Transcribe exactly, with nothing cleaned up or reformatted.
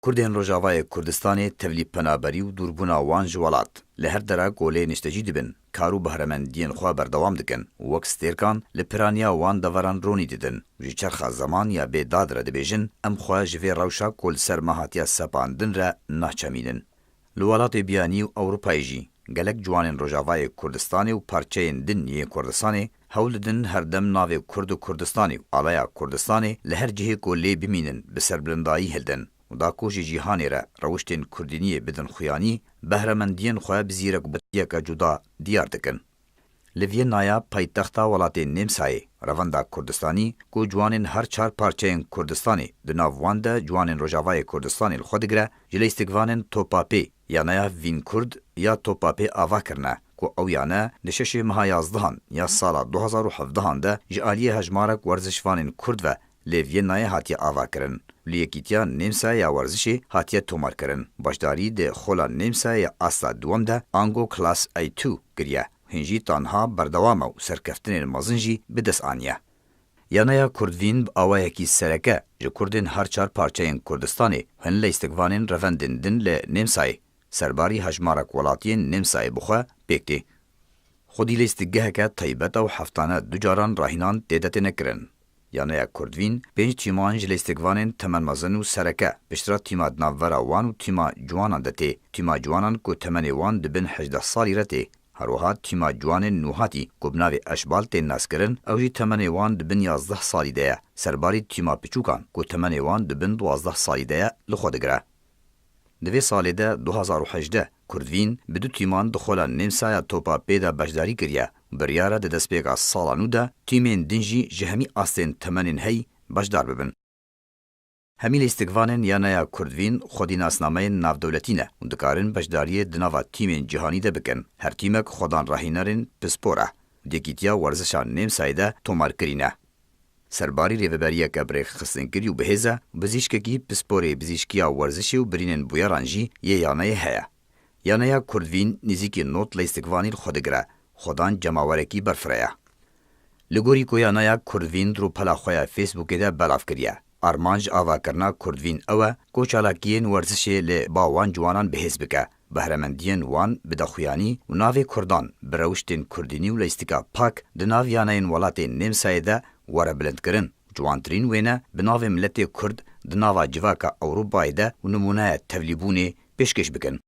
Kurdên Rojavayê Kurdistanê tevlî penaberî û dûrbûna wan ji welat, li her dera ku lê niştecî dibin, kar û behremendiyên xwe berdewam dikin û wek stêrkan li piraniya wan deveran ronî didin û ji çerxa zeman ya bê dad re dibêjin, em xwe ji vê rewşa ku li ser me hatiye sepandin re naçemînin. Li welatê biyanî û Ewropayê jî gelek ciwanên Rojavayê Kurdistanê û parçeyên din yên Kurdistanê hewl didin her dem navê Kurd û Kurdistanê û alaya Kurdistanê li her cihê ku lê bimînin bi serbilindayî hildin û da ku ji cîhanê re rewiştên kurdîniyê bidin xuyanî, behremendiyên xwe bi zîrekbirtiyeke cuda diyar dikin. Li Vîyenaya paytexta welatê Nêmsayê, revenda Kurdistanî ku ciwanên her çar parçeyên Kurdistanê, di nav wan de ciwanên Rojavayê Kurdistanê li xwe digire, ji leyîstikvanên Topa Pê, ya naya Vîn Kurd ya Topa Pê ava kirine, ku ew yane di şeşê meha yazdehan ya sala du hazar û hevdehan de ji aliyê hejmarek werzişvanên Kurd ve lê Vîyenayê hatiye avakirin. Li Yekîtiya Nêmsayê ya Werzişê hatiye tomarkirin. Beşdarî di xola Nêmsayê ya asta duwem de, ango Class A two, kiriye. Hîn jî tanha berdewam e û serkeftinên mezin jî bi dest aniye. Yaneya Kurdvîn bi awayekî sereke ji Kurdên her çar parçeyên Kurdistanê, hin leyîstikvanên revendên din li Nêmsayê, serbarî hejmarek welatiyên Nêmsayê bi xwe pêk tê. Xwedî leyîstikgeheke taybet e û heftane du caran rahînan tê de têne kirin. Yaneya Kurdvîn pênc tîman ji leyîstikvanên temenmezin û sereke, piştre tîma di navbera wan û tîma ciwanan de tê. Tîma ciwanan ku temenê wan di bin hejdeh salî re tê. Her wiha tîma ciwanên nûhatî ku bi navê Eşbal tên naskirin, ew jî temenê wan di bin yazdeh salî de ye. Serbarî tîma piçûkan ku temenê wan di bin duwazdeh salî de ye li xwe digire. Di vê salê de, du hazar û hejdeh, Kurdvîn bi du tîman di xola Nêmsaya Topa Pê de beşdarî kiriye. Biryar e di destpêka sala nû de tîmên din jî ji hemî astên temenên heyî beşdar bibin. Hemî lîstikvanên Yaneya Kurdvîn xwedî nasnameyên navdewletî ne û dikarin beşdariyê di nava tîmên cîhanî de bikin. Her tîmek xwedan rahînerên pispor e. Yekîtiya Werzişa Nêmsayê de tomarkirî ne. Serbarî rêveberiyeke birêxxistinkirî û bihêz e û bizîşkekî pisporê bizîşkiya werzişê û birînên bûyeran jî yê yaneyê heye. Yaneya Kurdvîn nêzîkî nod leyîstikvanî li xwe digire, xwedan cemawerekî berfireye. Li gorî ku Yaneya Kurdvîn di rûpela xwe ya Facebookê de belav kiriye, armanc avakirina Kurdvîn ew e ku çalakiyên werzişê li ba wan ciwanan bihêz bike, behremendiyên wan bide xuyanî û navê Kurdan bi rewiştên kurdînî û leyîstika pak di nav yaneyên welatê Nêmsayê de were bilindkirin. Ciwantirîn wêne bi navê miletê Kurd di nava civaka Ewropayê de û nimûneya tevlîbûnê pêşkêş bikin.